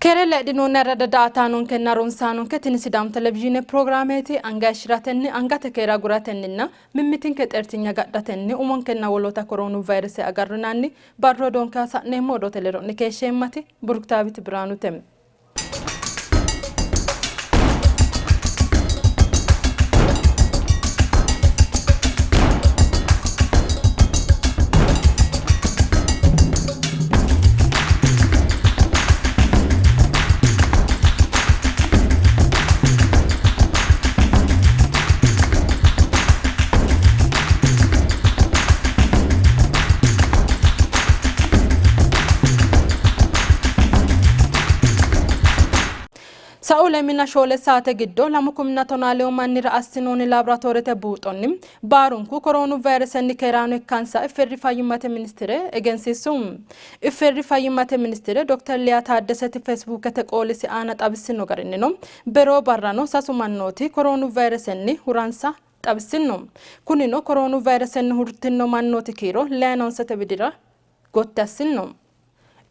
Keere leedhinoonni arrada daa''ataanonkenna harunsaanonke tini Sidaamu Televizhiine pirogiraameeti. Anga hayishshi'ratenni, angate keere aguratenninna mimmitinke xeertinya agadhatenni umonkenna woloota koroonu vayirese agarrinanni barru odoonke hasa'neemmo. Odoote ledo'ne keeshsheemmati Buruktaawit Biraanute. Sa'u lemina shoole saate giddo lamu kuminna tonaa lewu mannira assinoonni laaboraatoorete buuxonni Baarunku koroonu vayiresenni keeraano ikkansa IFFR Fayyimmate Ministire egensiissu. IFFR Fayyimmate Ministire Dokter Liya Taaddeseti Feesbuukete qoolisi aana xawissino garinnino beroo barrano sasu mannooti koroonu vayiresenni huransa xawissinno. Kunino koroonu vayiresenni hurtinno mannooti kiiro leyinoonsete widira gotti assinno.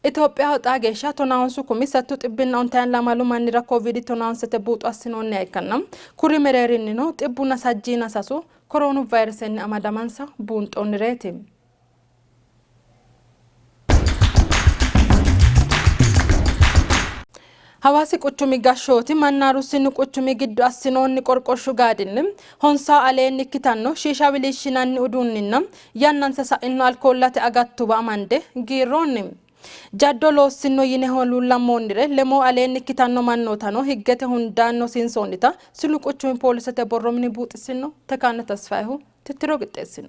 Itophiyaho xaa geeshsha tonaahonsu kumi settu xibbinna ontayinna lamalu mannira Kooviidi tonaahonsete buuxo assinoonniha ikkanna kuri mereerinnino xibbunna sajjiina sasu koroonu vayiresenni amadamansa buunxoonnireeti. Hawaasi quchumi gashshooti Mannaaru Sinu quchumi giddo assinoonni qorqorshu gaadinni honsawo aleenni ikkitanno shiisha wiliishshinanni uduunninna yannansa sa'inno alkoollate agattuwa amande giirroonni. Jaddo loossinno yine huluullammoonnire lemoo aleenni ikkitanno mannootano higgete hundaanni hosiinsoonnita Sinu quchumi poolisete borro mini buuxisinno. Tekaanne Tasfayehu tittiro qixxeessino.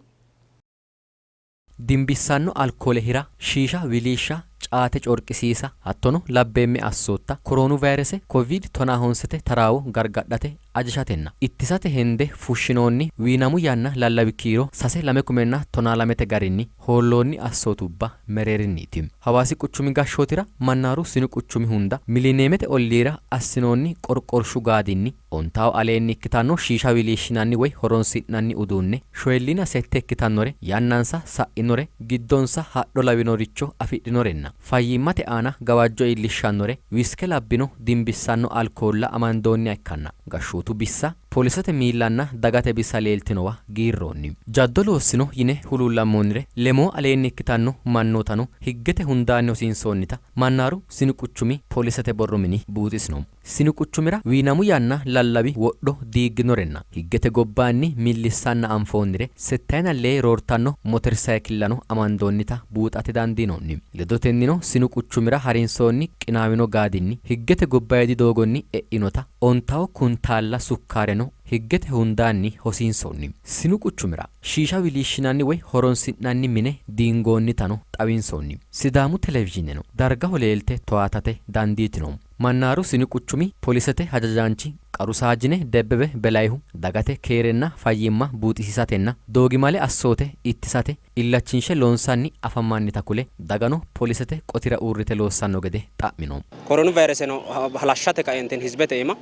Dimbissanno alkoole hira, shiisha wiliishsha, caate corqisiisa hattono labbeemme assootta koroonu vayirese Koviid tonaahonsete taraawo gargadhate, ajishatenna ittisate hende fushshinoonni wiinamu yanna lallawi kiiro sase lame kumenna tonaa lamete garinni hoolloonni assootubba mereerinniiti. Hawaasi quchumi gashshootira Mannaaru sinu quchumi hunda Milineemete olliira assinoonni qorqorshu gaadinni Ontawo aleenni ikkitanno shiisha wiliishshinanni woy horoonsi'nanni uduunne, shoyilliina sette ikkitannore, yannansa sa'inore, giddonsa hadho lawinoricho afidhinorenna fayyimmate aana gawajjo iillishshannore wiske labbino dimbissanno alkoolla amandoonniha ikkanna gashshootu bissa, poolisete miillanna dagate bissa leeltinowa giirroonni. Jaddo loossino yine huluullammoonnire lemoo aleenni ikkitanno mannootano higgete hundaanni hosiinsoonnita Mannaaru Sinu Quchumi Poolisete Borro Mini buuxisino. Sinu quchumira wiinamu yanna lallawi wodho diigginorenna higgete gobbaanni millissanna anfoonnire settayina lee roortanno motorsayikillano amandoonnita buuxate dandiinoonni. Ledotennino sinu quchumira harinsoonni qinaawino gaadinni higgete gobbayidi doogonni e'inota ontawo kuntaalla sukkaareno higgete hundaanni hosiinsoonni. Sinu quchumira shiisha wiliishshinanni woy horonsi'nanni mine diingoonnitano xawinsoonni. Sidaamu televizhiineno dargaho leelte towaatate dandiitino. Mannaaru Sinu Quchumi Polisete hajajaanchi Qaru Saajine Debbebe Belayihu dagate keerenna fayyimma buuxisiisatenna doogimale assoote ittisate illachinshe loonsanni afammannita kule, dagano polisete qotira uurrite loossanno gede xa'mino. Koronu vayireseno halashshate kaeentinni hizibete iima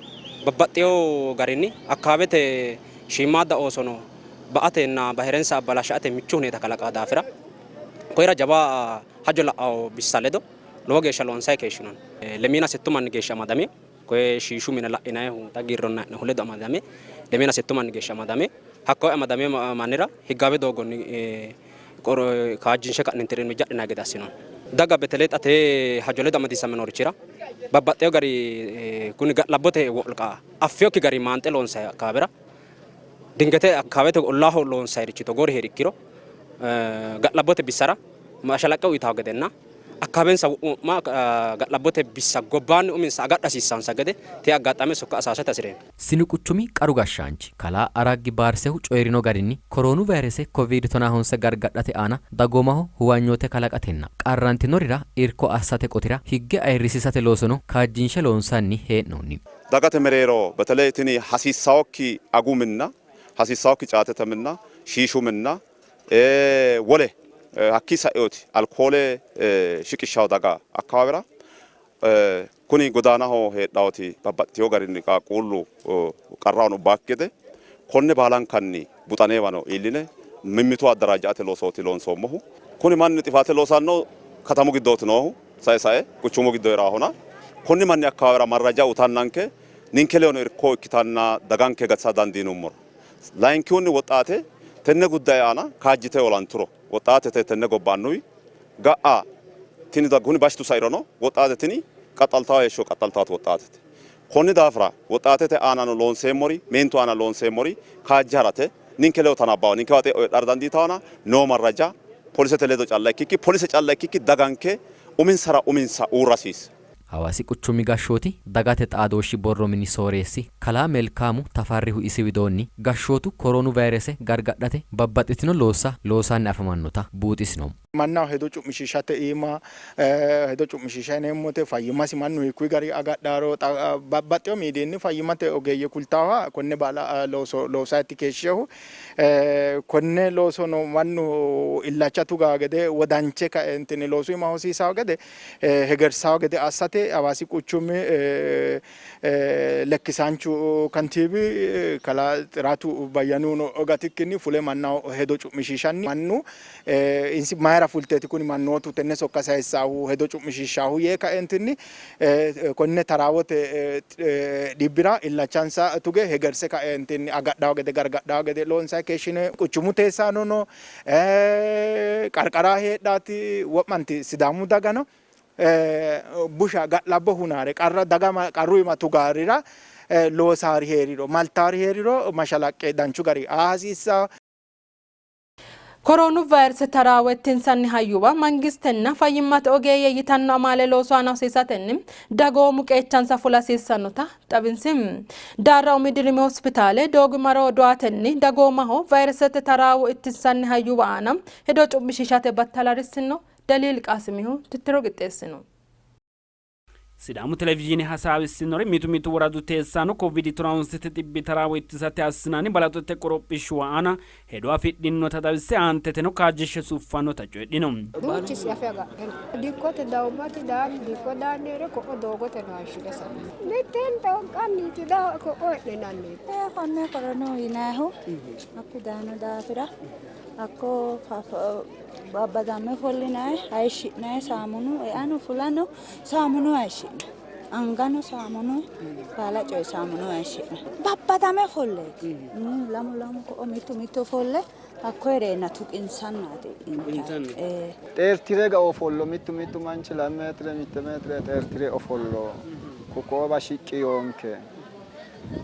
babbaxxeewo garinni akkaawete shiimmaadda oosono ba''atenna bahirensa abbalashshate michu huneeta kalaqaa daafira koyira jawa hajo la'awo bissa ledo lowo geeshsha loonsanni keeshshinoonni. Lemiina settu manni geeshsha amadame koye shiishu mine la'inannihu xa giirronna hee'nohu ledo amadame lemiina settu manni geeshsha amadame hakkoye amadamino mannira higgaawe doogonni kaajjinshe ka'neentinni irmijja adhinanni gede assinoonni. Daga beteley xa tee hajo ledo amadisiisame noorichira babbaxxewo gari kuni ga'labbote wolqa affinokki garinni maanxe loonsanni akkawaawera dingete akkawaawete ollaaho loonsannirichi togoori hee'ri ikkiro ga'labbote bissara mashalaqqe uyitanno gedenna akkawaawensa wo'ma ga'labbote bissa gobbaanni uminsa agadha hasiissansa gede tee aggaxxame sokka saysate hasi'reemmo. Sinu quchumi qaru gashshaanchi kalaa Araggi Baarsehu coyi'rino garinni, koroonu vayirese Koviid tonaa honse gargadhate aana dagoomaho huwanyoote kalaqatenna qarrantinorira irko assate qotira higge ayirrisiisate loosono kaajjinshe loonsanni hee'noonni. Dagate mereero beteley tini hasiissannokki agu minna, hasiissannokki caatete minna, shiishu minna, wole hakkii sa'inoti alkoole shiqishshanno daga akkawaawera kuni godaanaho heedhannoti babbaxxitino garinni qaaqquullu qarrahono ubbaakki gede konne baalankanni buxanewano iilline mimmito addaraajja'ate loosooti loonsoommohu. Kuni manni xifaate loosanno katamu giddooti noohu sae sae quchumu giddo hee'raahona. Konni manni akkawaawera marraja uytannanke ninke ledono irko ikkitanna daganke gatisa dandiinummoro. Layinkihunni woxxaate tenne guddaye aana kaajjite olanturo woxxaatete tenne gobba annuwi ga'a tini kuni bashtu sairono woxxaate tini qaxxaltawo heeshsho qaxxaltawote woxxaatete. Konni daafira woxxaatete aanano loonseemmori meentu aana loonseemmori kaajje harate ninke ledo tanabbawa ninkewa xe'o heedhara dandiitawona noo marraja polisete ledo calla ikkikki polise calla ikkikki daganke uminsara uminsa uurra hasiisse. Hawaasi quchumi gashshooti dagate xaadooshshi borro mini sooreessi kalaa Melkaamu Tafarrihu isi widoonni, gashshootu koroonu vayrese gargadhate babbaxxitino loossa loosanni afamannota buuxisino. Mannaho hedo cu'mishiishate iima hedo cu'mishiisha yineemmo woyte fayyimmasi mannu hiikkuyi gari agadhaaro babbaxxewo miidiinni fayyimmate ogeeyye kultaaha konne baala looso loosayti keeshshinohu Konne loosono mannu illacha tugaa gede wodanche kaentinni loosu iima hosiisawo gede hegersawo gede assate Hawaasi quchumi lekkisaanchu kantiibi kalaa Xiraatu Bayyanuno gatikkinni fule mannaho hedo cu'mishiishanni mannu insi mayira fulteeti kuni mannootu tenne sokka sayissaahu hedo cu'mishiishshaahu yee kaentinni konne taraawote dhibbira illachansa tuge hegerse kaentinni agadhawo gede gargadhawo gede loonsanni keeshshinoonni. Quchumu teessaanono qarqara heedhaati wo'manti Sidaamu dagano busha ga'labbo hunaare qarra daga qarru iima tugaarira loosaari hee'riro maltaari hee'riro mashalaqqe danchu gari aa hasiissanno. Koroonu vayrese taraawo ittinsanni hayyuwa mangistenna fayyimmate ogeeyye yitanno amaale loosu aana hosiisatenni dagoomu qeechansa fula hasiissannota xawinsi. Daarra umi dirimi hospitaale doogimaro doatenni dagoomaho vayresete taraawo ittinsanni hayyuwa aana hedo cu'mishiishate battala rissino. Daliil Qaasimihu tittiro qixxeessino. Sidaamu televizhiine hasaawissinori mitu mitu woradu teessaano Kovidi tonahonsite xibbi taraawo ittisate assinanni balaxote qorophishshuwa aana hedo afidhinnota xawisse aanteteno kaajjishshe suffannota coyidhino. Duuchisi afe agadhe no. Dikkote dawummati daanni dikko daanni hee're ko'o doogote hayishshi're sai. Mitteen xoonqanniiti ko'o he'ninanniiti. Konne koronu yinannihu hakku dayino daafira hakko babbadamme ofollinanni hayishshi'nanni saamunu eano fulano saamunu hayishshi'nanni angano saamunu baala coye saamunu hayishshi'nanni babbadame ofolleeti lamu lamu ko'o mittu mittu ofolle hakko hee'reenna tuqinsannaati intanni. Xeerti're ga ofollo mittu mittu manchi lame meetire mitte meetire xeerti're ofollo kokowa shiqqi yoonke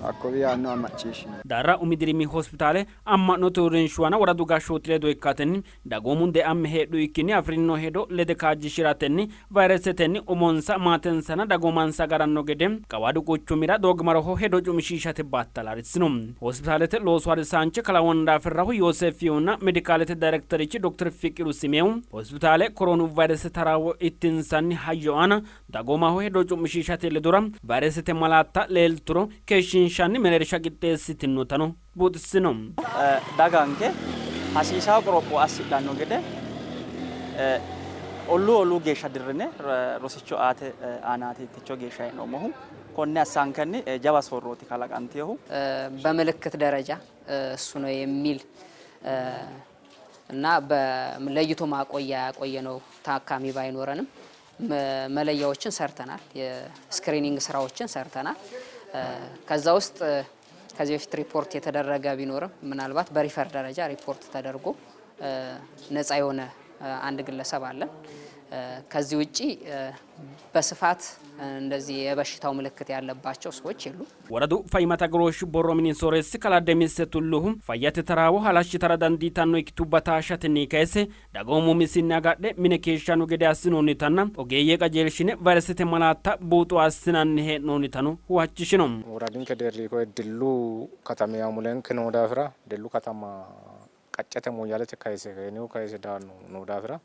hakkowi yaannoha macciishshino. Daarra umi dirimi hospitaale Amma'note uurrinshuwana woradu gashshooti ledo ikkatenni dagoomu deamme heedhu ikkinni afi'rino hedo lede kaajjishi'ratenni vayresetenni umonsa, maatensanna dagoomansa agaranno gede Qawaadu quchumira doogimaroho hedo cu'mishiishate battala harissino. Hospitaalete loosu harisaanchi kalaa Wondaafirrahu Yooseefihunna Medikaalete dayirekterichi Dokter Fiqiru Simewu hospitaale koroonu vayrese taraawo ittinsanni hayyo aana Dagoomaho hedo cu'mishiishate ledora vayresete malaatta leelturo keeshshiinshanni mereersha qixxeessitinnotano buuxissino. Daganke hasiisanno qoropho assidhanno gede olluu olluu geeshsha dirrine rosicho aate aanaati techo geeshsha hee'noommohu. Konne assankenni jawa soorrooti kalaqantinohu. በምልክት ደረጃ እሱ ነው የሚል እና ለይቶ ማቆያ ያቆየነው ታካሚ ባይኖረንም መለያዎችን ሰርተናል። የስክሪኒንግ ስራዎችን ሰርተናል። ከዛ ውስጥ ከዚህ በፊት ሪፖርት የተደረገ ቢኖርም ምናልባት በሪፈር ደረጃ ሪፖርት ተደርጎ ነፃ የሆነ አንድ ግለሰብ አለን። ከዚህ ውጪ በስፋት እንደዚህ የበሽታው ምልክት ያለባቸው ሰዎች የሉም። Woradu Fayyimmate Agarooshshu Borro Mini Sooreessi Kalaa Demisse Tulluhu fayyate taraawo halashshitara dandiitanno ikkitubba taashshatenni kayse dagoomu umisinni agadhe mine keeshshanno gede assinoonnitanna ogeeyye qajeelshine vayresete malaatta buuxo assinanni hee'noonnitano huwachishino. Woradinke deerri koye Dillu katami yawo mulenke noo daafira Dillu katama qaccete Mooyalete kayise Keeniyu kayise daanno noo daafira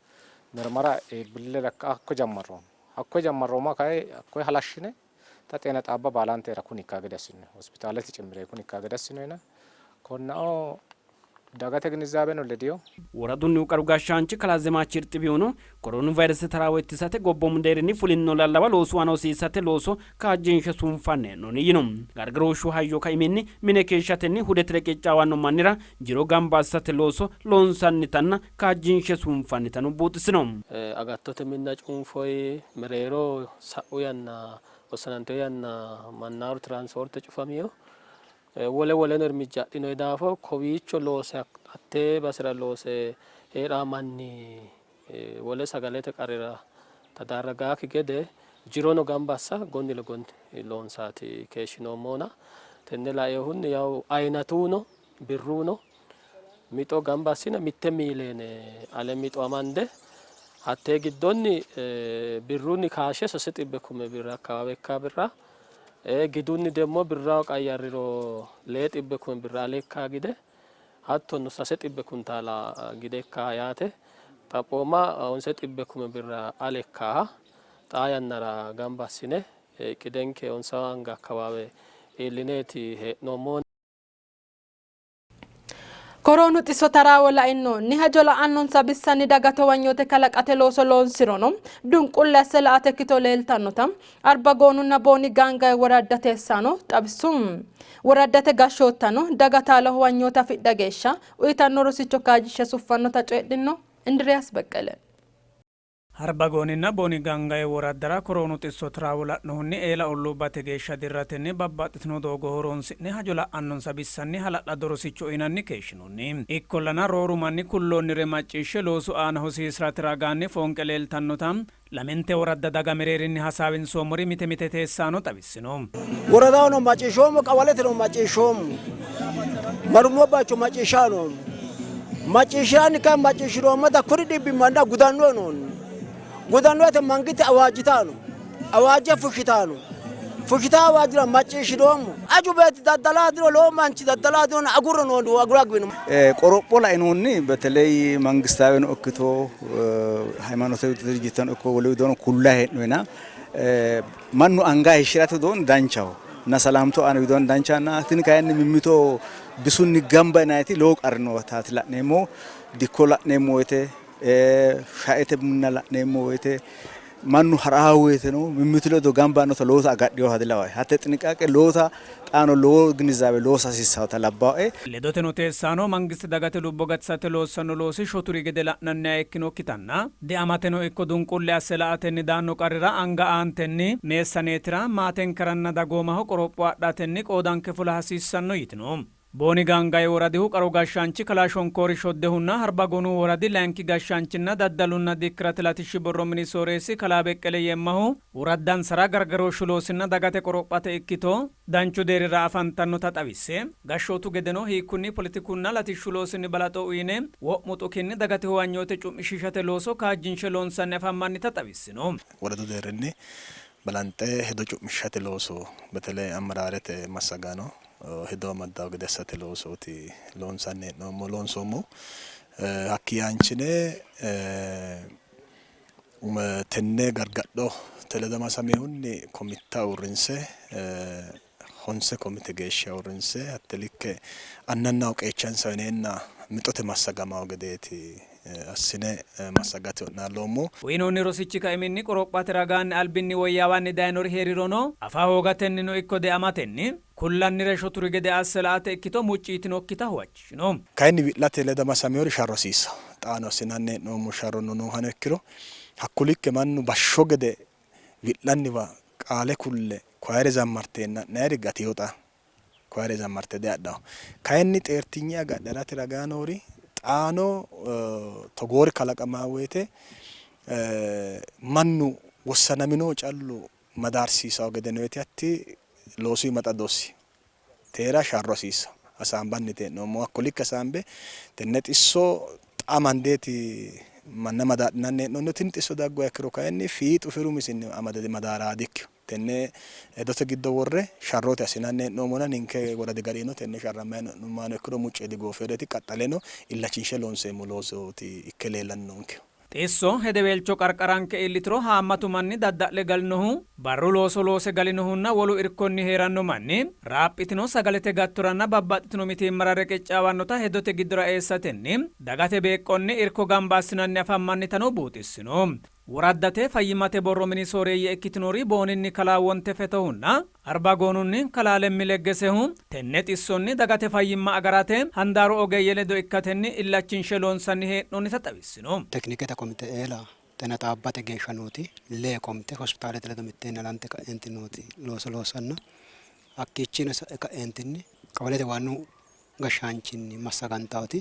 mirmara iibbille lakka hakko jammarroommo. Hakkoye jammarroommoha kayi hakkoye halashshine xa xeena xaabba baalantera kuni ikkaa gede assinoyi. Hospitaalete cimmire kuni ikkaa gede assinoyina konnao dagate ginizaabeno lediyo. Woradunnihu qaru gashshaanchi kalaa Zemaachi Irxibihuno Koroonu vayrese taraawo ittisate gobboomu deerrinni fulinno lallawa loosu aana hosiisate looso kaajjinshe sunfanni hee'noonni yino. Gargarooshshu hayyo kaiminni mine keeshshatenni hudete reqeccaawanno mannira jiro gamba assate looso loonsannitanna kaajjinshe sunfannitano buuxisino. Agattote minna cunfoyi mereero sa'u yanna Wossanantino yanna mannaaru tiraansipoorte cufamino. Wole woleno irmijja adhinoyi daafo kowiicho loose hattee basera loose hee'raa manni wole sagalete qarrira tadaarragaakki gede jirono gamba assa gonni le gonni loonsaati keeshshinoommohuna tenne lainohunni yawu ayinatuno birruno mixo gamba assine mitte miileene ale mixo amande hattee giddonni birrunni kaashe sase xibbe kume birra akkawaawe ikkaa birra gidunni demmo birraho qayyarriro lee xibbe kume birra ale ikkaa gide hattono sase xibbe kuntaala gide ikkaa yaate xaphooma honse xibbe kume birra ale ikkaaha xaa yannara gamba assine iqqidenke honsawa anga akkawaawe iillineeti hee'noommohu. Koroonu xisso taraawo lainohunni hajo la'annonsa bissanni daga towanyoote kalaqate looso loonsirono dunqulle asse la''ate ikkito leeltannota Arbagoonunna Booni Gaangawe woradda teessaano xawissu. Woraddate gashshoottano daga taalo huwanyoote afidha geeshsha uyitanno rosicho kaajjishshe suffannota coyidhino. Indiriyaas Beqqele. Harbagooninna Booni Gangaye woraddara koroonu xisso taraawo la'nohunni eela olluubbate geeshsha dirratenni babbaxxitino doogo horoonsi'ne hajo la'annonsa bissanni hala'lado rosicho uynanni keeshshinoonni. Ikkollana rooru manni kulloonnire macciishshe loosu aana hosiisi'rate ragaanni foonqe leeltannota lamente woradda daga mereerinni hasaawinsoommorii mite mite teessaano xawissino. Woradahono macciishshoommo, qawaleteno macciishshoommo, marummo bayicho macciishshanni noommo. Macciishshanni kayi macciishshinoommota kuri dhibbi manna gudannoe noonni. Gudanno woyte mangitte awaajjitanno, awaajje fushshitanno. Fushshita awaajjira macciishshinoommo. Aju beetti daddalaa diro lowo manchi daddalaa dirona agurro noonni agura giwino. Qoropho lainohunni በተለይ መንግስታዊno ikkito ሃይማኖታዊ ድርጅትano ikko wole widoonni kullayi hee'noyina mannu anga hayishshi'rate widoonni danchaho እና ሰላምቱ aana widoonni danchahonna tini kayinni mimmito bisunni gamba yinanniti lowo qarri nootaati la'neemmohu. Dikko la'neemmo woyte shaete minna la'neemmo woyte mannu ha'ranno woyteno mimmitu ledo gamba yaannota lowota agadhinoha dilawae. Hatte xiniqaaqe lowota xaano lowo ginizaabe loosa hasiissannota labbaae. Ledoteno teessaano mangiste dagate lubbo gatisate loossanno loosi shoturi gede la'nanniha ikkinokkitanna deamateno ikko dunqulle asse la''atenni daanno qarrira anga aantenni meessaneetira, maatenkeranna dagoomaho qoropho adhatenni qoodanke fula hasiissanno yitino. Booni Gaangaye woradihu qaru gashshaanchi kalaa Shonkoori Shoddehunna Harbagonu woradi layinki gashshaanchinna daddalunna dikkirate latishshi borro mini sooreessi kalaa Beqqele Yemmahu woraddansara gargarooshshu loosinna dagate qorophate ikkito danchu deerrira afantannota xawisse, gashshootu gedeno hiikkunni poletikunna latishshu loosinni balaxo uyine wo'mu xukinni dagate huwanyoote cu'mishiishate looso kaajjinshe loonsanni afammannita xawissino. Woradu deerrinni balanxe hedo cu'mishate looso beteley ammeraarete massagaano hedo amaddanno gede assate loosooti loonsanni hee'noommo loonsoommohu. Hakkii aanchine tenne gargadho ledo amasaminohunni komitta uurrinse honse komite geeshsha uurrinse hatte likke annannaho qeechansa uyineenna mixote massagamanno gedeeti assine massagate wo'naalloommo. Uyinoonni rosichi kaiminni qorophate ragaanni albinni woyyaawanni dayinori hee'rirono, afa hoogatennino ikko deamatenni kullannire shoturi gede asse la''ate ikkito mucci yitinokkita huwachishino. Kayinni wi'late ledo amasaminori sharro hasiissanno. Xaano assinanni hee'noommo sharrono noohano ikkiro hakku likke mannu bashsho gede wi'lanniwa qaale kulle koyare zammarteenna ha'nayiri gatino xa. Koyare zammarte diadhanno. Kayinni xeertinye agadhe harate ragaa noori xaano togoori kalaqamanno woyte mannu wossanaminohu callu madaarsiisanno gede nooti hatti loosu iima xadosi teera sharro hasiissanno. Hasaambanniti hee'noommohu hakko likke hasaambe tenne xisso xa amandeeti manna madaadhinanni hee'noonnihu. Tini xisso dagguha ikkiro kayinni fiixu firu umisinni amade madaara dikkino. Tenne hedote giddo worre sharrote assinanni hee'noommona ninke woradi garino tenne sharrammanni hee'nummohano ikkiro mucce digoofinoreeti qaxxaleno illachinshe loonseemmo loosooti ikke leellanni noonkehu. Xisso hedeweelcho qarqaranke iillituro haammatu manni dadda'le galinohu, barru looso loose galinohunna wolu irkonni hee'ranno manni raaphitino sagalete gattoranna babbaxxitino mitiimmara reqeccaawannota hedote giddora eessatenni dagate beeqqonni irko gamba assinanni afammannitano buuxissino. Woraddate fayyimmate borro mini sooreeyye ikkitinori Booninni kalaa Wonte Fetohunna Arbagoonunni kalaa Lemmi Leggesehu tenne xissonni dagate fayyimma agarate handaaru ogeeyye ledo ikkatenni illachinshe loonsanni hee'noonnita xawissino. Tekinikete komite eela Xena xaabbate geeshsha nooti lee komite hospitaalete ledo mitteenni halante ka'eentinni nooti looso loossanno. Hakkiichiino sa'e ka'eentinni qawalete waannu gashshaanchinni massagantawoti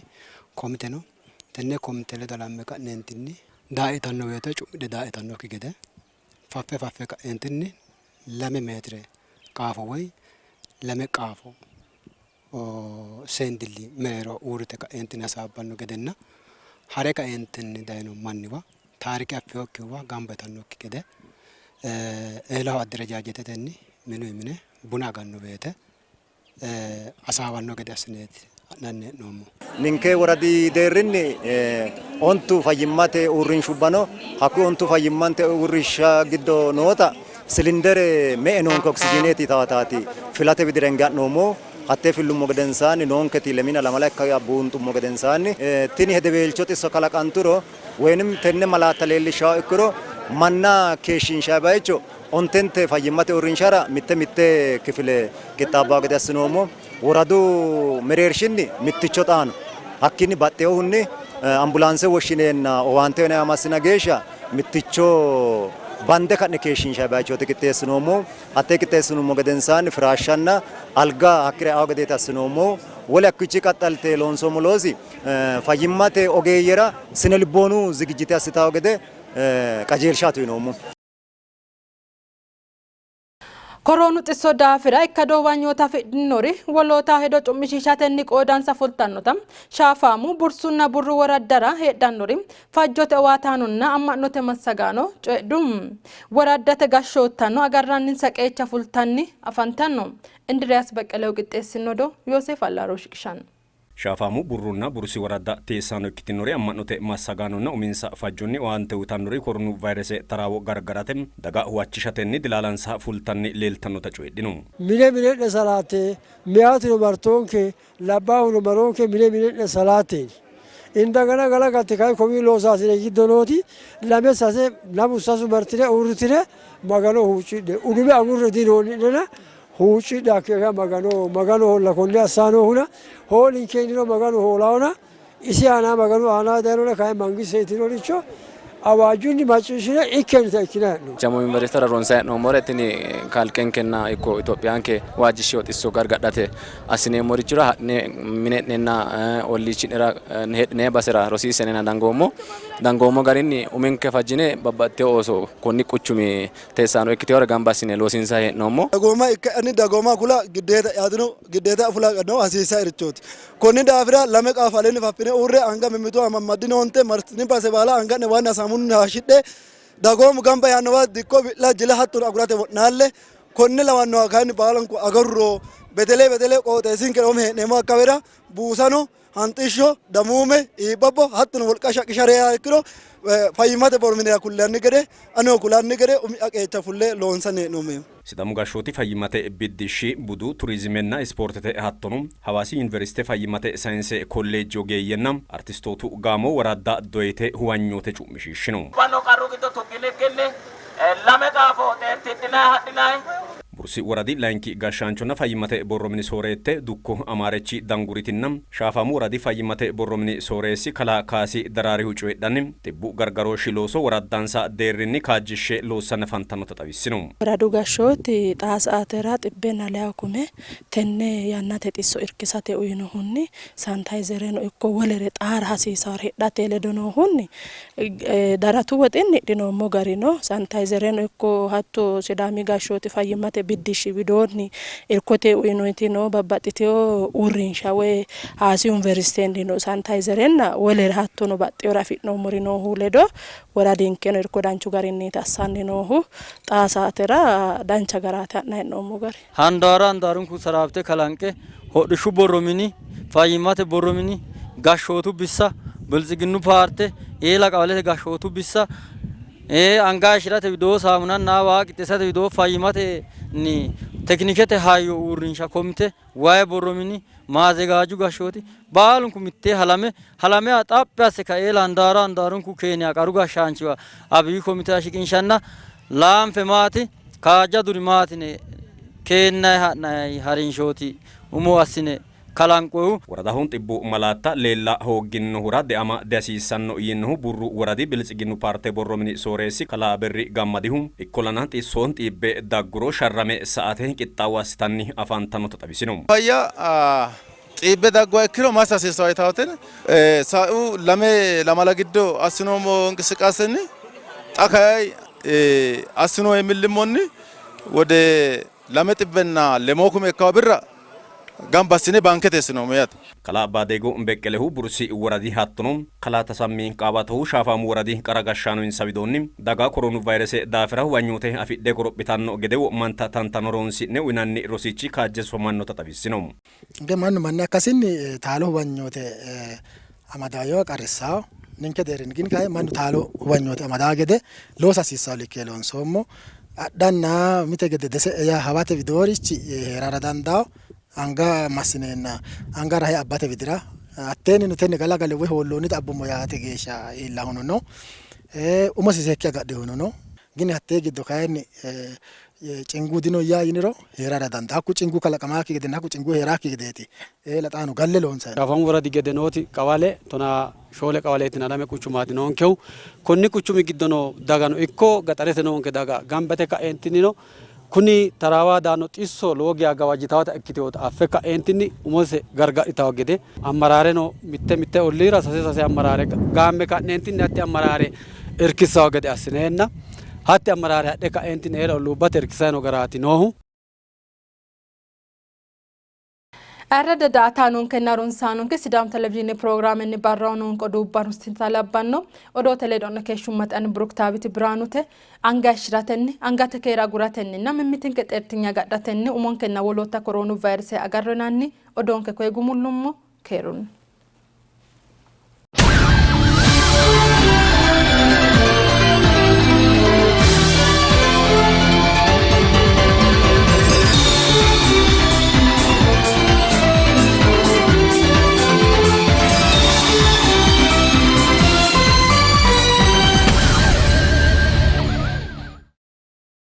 komite no. Tenne komite ledo halamme ka'neentinni daaetanno woyte cu'midhe daaetannokki gede faffe faffe ka'eentinni 2 meetire qaafo woy 2 qaafo seendilli mereero uurrite ka'eentinni hasaabbanno gedenna hare kaeentinni dayino manniwa taarike affinokkihuwa gamba yitannokki gede eelaho adderejajetetenni minuyi mine buna aganno woyte hasaawanno gede assineeti ha'nanni hee'noommo. Ninke woradi deerrinni ontu fayyimmate uurrinshubba no. Hakkuy ontu fayyimmante uurrinsha giddo noota silindere me''e noonke oksijiineeti yitaataati filate widira hinge ha'noommo. Hattee fillummo gedensaanni noonketi lemina lamala ikka buunxummo gedensaanni tini hedeweelcho xisso kalaqanturo woyinim tenne malaatta leellishshanno ikkiro manna keeshshiinshanni bayicho Ontente fayyimmate uurrinshara mitte mitte kifile qixxaabbanno gede assinoommo. Woradu mereershinni mitticho xaano hakkiinni baxxinohunni ambulaanse woshshineenna owaante uyinanniwa massina geeshsha mitticho bande ka'ne keeshshiinshanni bayichooti qixxeessinoommohu. Hattee qixxeessinummo gedensaanni firaashshanna alga hakkira eanno gedeeti assinoommohu. Wole hakkiichi qaxxalte loonsoommo loosi fayyimmate ogeeyyera sinelibboonu zigijjite assitanno gede qajeelshaati uyinoommo. Koroonu xisso daafira ikkado huwanyoota afidhinori wolootaho hedo cu'mishiishatenni qoodansa fultannota Shaafaamu, Bursunna Burru woraddara heedhannori fajjote owaataanonna amma'note massagaano coyidhu. Woraddate gashshoottano agarranninsa qeecha fultanni afantanno. Indiriyaas Beqqelehu qixxeessino odoo Yooseef Allaaro shiqishanno. Shaafaamu, Burrunna Bursi woradda teessaano ikkitinori amma'note massagaanonna uminsa fajjonni owaante uytannori koronu vayrese taraawo gargarate daga huwachishatenni dilaalansa fultanni leeltannota coyidhino. Mine mine'ne salaatte, meyatino martoonke, labbaahuno maroonke mine mine'ne salaatte. Indagana galagalte kayi kowii loosaasine giddo nooti lame sase lamu sasu martine uurritine Magano huuccidhe. Udume agurre dinoonni'nena huuccidhe hakkeeshsha Magano Maganoholla konne assaa noohuna hoolinke yiniro Maganu hoolaona isi aana Maganu aana dayinona kayi mangiste yitinoricho awaajjunni macciishshine ikkenita ikkine hee'noommo. Jamo Yuniversitera ronsayi hee'noommore tini kalqenkenna ikko Itophiyanke waajjishshino xisso gargadhate assineemmorichira ha'ne mine'nenna olliichi'nera heedhinanni basera rosiissenna dangoommo. Dangoommo garinni uminke fajjine babbaxxitino ooso konni quchumi teessaano ikkitinore gamba assine loosiinsanni hee'noommo. Dagooma ikka'yanni dagooma kula giddeeta'yaatino giddeeta fula no hasiissaerichooti. Konni daafira lame qaafo aleenni faffine uurre anga mimmito amammaddinoonte martini base baala anga'ne waanna saamununni haashshidhe dagoomu gamba yaannowa dikko wi'la jila hattono agurate wo'naalle. Konne lawannoha kayinni baalunku agarro. Betele betele qooxeessinkera umo hee'neemmo akkawera buusano Hanxishsho, damuume, iibbabbo hattono wolqa shaqqisha reyaa ikkiro fayyimmate borro minira kullanni gede anino kulanni gede umi'ya qeecha fulle loonsanni hee'noommo. Sidaamu gashshooti fayyimmate biddishshi, budu, turizimenna ispoortete hattono Hawaasi Yuniversite fayyimmate sayinse kolleejje ogeeyyenna artistootu gaamo woradda doyite huwanyoote cu'mishiishshino. Gobbanno qarru giddo tugginikkinni lame qaafo xeertidhinanni hadhinanni. Bursi woradi layinki gashshaanchonna fayyimmate borro mini sooreette dukko Amaarechi Danguritinna Shaafaamu woradi fayyimmate borro mini sooreessi kalaa Kaasi Daraarihu coyidhanni, xibbu gargarooshshi looso woraddansa deerrinni kaajjishshe loossanni afantannota xawissino. Woradu gashshooti xaa saatera xibbenna leyawo kume tenne yannate xisso irkisate uyinohunni sanitayizereno ikko wolere xaara hasiisawore hidhate ledo noohunni Daratu woxinni hidhinoommo gari no. Sanitayizereno ikko hatto Sidaami gashshooti fayyimmate biddishshi widoonni irkote uyinoyti no. Babbaxxitino uurrinsha woy Hawaasi Yuniversitenni no sanitayizerenna wolere hattono baxxinore afi'noommori noohu ledo woradinkeno irko danchu garinniiti assanni noohu. Xaa saatera dancha garaati ha'nanni hee'noommo gari. Handaara handaarunku saraabite kalanqe hodhishshu borro mini, fayyimmate borro mini, gashshootu bissa, Biltsiginnu paarte, eela qawalete gashshootu bissa, anga hayishshi'rate widoo saamunanna waa qixxeessate widoo fayyimatenni tekinikete hayyo uurrinsha komite, wayi borro mini, maazegaaju gashshooti baalunku mittee halame halameha xaphi asse kae eela handaara handaarunku Keeniya qaru gashshaanchiwa Abiy komitewa shiqinshanna laanfe maati Kaajjaduri maati yine keennanni ha'nanni harinshooti umo assine kalanqoyihu. Woradaho xibbu malaatta leella hoogginnohura deama dihasiissanno yiinohu Burru woradi Biltsiginnu paarte borro mini sooreessi kalaa Birri Gammadihu, ikkollana xisso xiibbe dagguro sharrame sa''ate qixxaawo assitanni afantannota xawisino. Fayya xiibbe dagguha ikkiro massa hasiissanno yitawoten sa'u lame lamala giddo assinoommo inqisiqaasenni xa kayi assinoonni millimmonni wode lame xibbenna lemoo kume ikkawo birra gamba assine baankete eessinoommo yaate. Kalaa Baadeego Beqqelehu Bursi woradi hattono Kalaa Tasammi Qaawatohu Shaafaamu woradi qara gashshaano insa widoonni, daga koroonu vayrese daafira huwanyoote afidhe qorophitanno gede wo'manta tantano horoonsi'ne uynanni rosichi kaajje sufamannota xawissino. Ninke mannu manni akkasinni taalo huwanyoote amadayo qarrissawo. Ninke deerrinni gin kayi mannu taalo huwanyoote amadawo gede loosa hasiissawo likke loonsoommo. Adhanna mite gede dese'e yaa hawate widoorichi hee'rara dandawo. Anga massineenna anga rahe abbate widira hatteennino tenne galagale woy hoolloonnita abbummo yaate geeshsha iillahuno no. Umosi seekke agadhinohuno no. Gini hattee giddo kayinni cingu dino yaa yiniro hee'rara dandaanno. Hakku cingu kalaqamaakki gedenna hakku cingu hee'raakki gedeeti eela xaano galle loonsanni. Shafamu woradi gede nooti qawale tonaa shoole qawaleetinna lame quchumaati noonkehu. Konni quchumi giddo noo dagano ikko gaxarete noonke daga gamba yite ka'eentinnino kuni taraawa daanno xisso lowo geya gawajjitawota ikkitinota affe ka'eentinni umose gargadhitawo gede ammaraareno mitte mitte olliira sase sase ammaraare gaamme ka'neentinni hatti ammaraare irkissawo gede assineenna hatti ammaraare hadhe ka'eentinni eela olluubbate irkisayi no garaati noohu. Ayirradda daa''ataanonkenna harunsaanonke Sidaamu Televizhiine pirogiraamenni barraho noonke oduubba harunsita labbanno. Odoote ledo'ne keeshshummate ani Buruktaawiti Biraanute. Anga hayishshi'ratenni, angate keere aguratenninna mimmitinke xeertinye agadhatenni umonkenna wolootta koroonu vayirise agarro yinanni odoonke koye gumullummo. Keerunni.